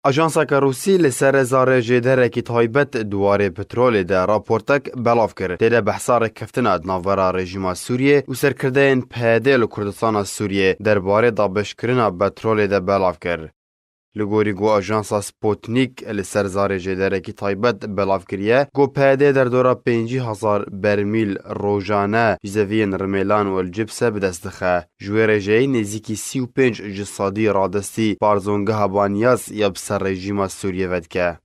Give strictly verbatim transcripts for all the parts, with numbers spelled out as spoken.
Ajanseke Rûsî li ser zarê jêderekî taybet di warê petrolê de raportek belav kir. Tê de behsa rêkeftina di navbera rejîma Sûriyê û serkirdeyên P Y D li Kurdistana Sûriyê derbarê dabeşkirina petrolê de belav kir. Li gorî ku ajansa Sputnik li ser zarê jêderekî taybet belav kiriye, ku P Y D derdora pêncî hezar bermîl rojane ji zeviyên Rimêlan û El Cibse bi dest dixe. Ji wê rêjeyê nêzîkî sî û pênc ji sedî radestî parzongeha Banyas ya bi ser rejîma Sûriyê vedike.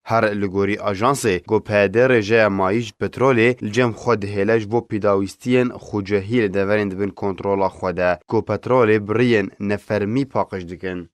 Her li gorî ajansê, ku P Y D rêjeya mayî ji petrolê li cem xwe dihêle ji bo pêdawîstiyên xwecihî li deverên di bin kontrola xwe de, ku petrolê bi riyên nefermî paqij dikin.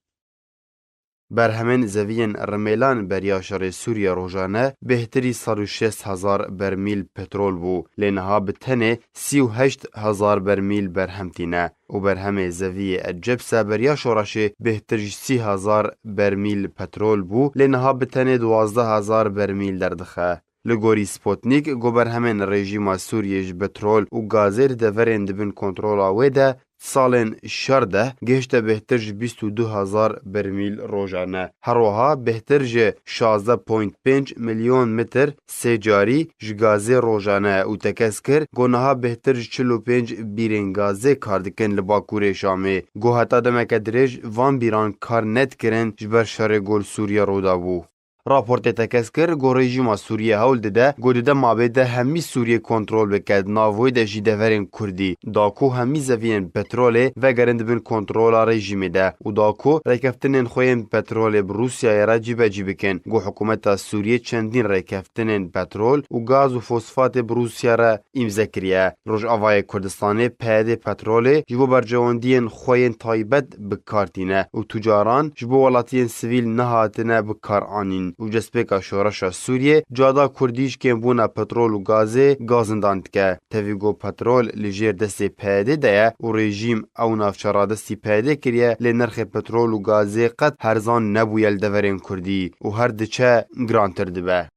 Berhemên zeviyên Rimêlan beriya şerê Sûriye rojane bêhtirî sed û şêst hezar bermîl petrol bû, lê niha bi tenê sî û heşt hezar bermîl berhem tîne û berhemê zeviyê El Cebse beriya şoreşê bêhtir ji sî hezar bermîl petrol bû, lê niha bi tenê duwazdeh hezar bermîl derdixe. Li gorî Sputnik, ku berhemên rejîma Sûriyê ji petrol û gazê di deverên di bin kontrola wê de salên şer de gihişte bêhtir ji bîst û du hezar bermîl rojane. Her wiha bêhtir ji şazdeh point pênc milyon mitr sê carî ji gazê rojane û tekez kir, ku niha bêhtir ji çil û pênc bîrên gazê kar dikin li Bakurê Şamê. Ku heta demeke dirêj van bîran kar nedikirin ji ber şerê ku li Sûriye rû dabû. Raportê tekez kir, ku rejîma Sûriye hewl dide, ku di dema bê de hemî Sûriye kontrol bike, di nav wê de jî deverên Kurdî, da ku hemî zeviyên petrolê vegerin di bin kontrola rejîmê de û da ku rêkeftinên xwe yên petrolê bi Rûsyayê re cîbecî bikin. Ku hikûmeta Sûriye çendîn rêkeftinên petrol û gaz û fosfatê bi Rûsya re îmze kiriye. Rojavayê Kurdistanê P Y D petrolê ji bo berjewendiyên xwe yên taybet bi kar tîne û tu caran ji bo welatiyên sivîl nehatine bi kar anîn û destpêka şoreşa Sûriyê cada Kurdî ji kêmbûna petrol û gazê gazindan dike. Tevî ku petrol li jêr destê P Y D de ye û rejîm ew navçe radestî P Y D kiriye, lê nirxê petrol û gazê qet herzan nebûye li deverên Kurdî û her diçe girantir dibe.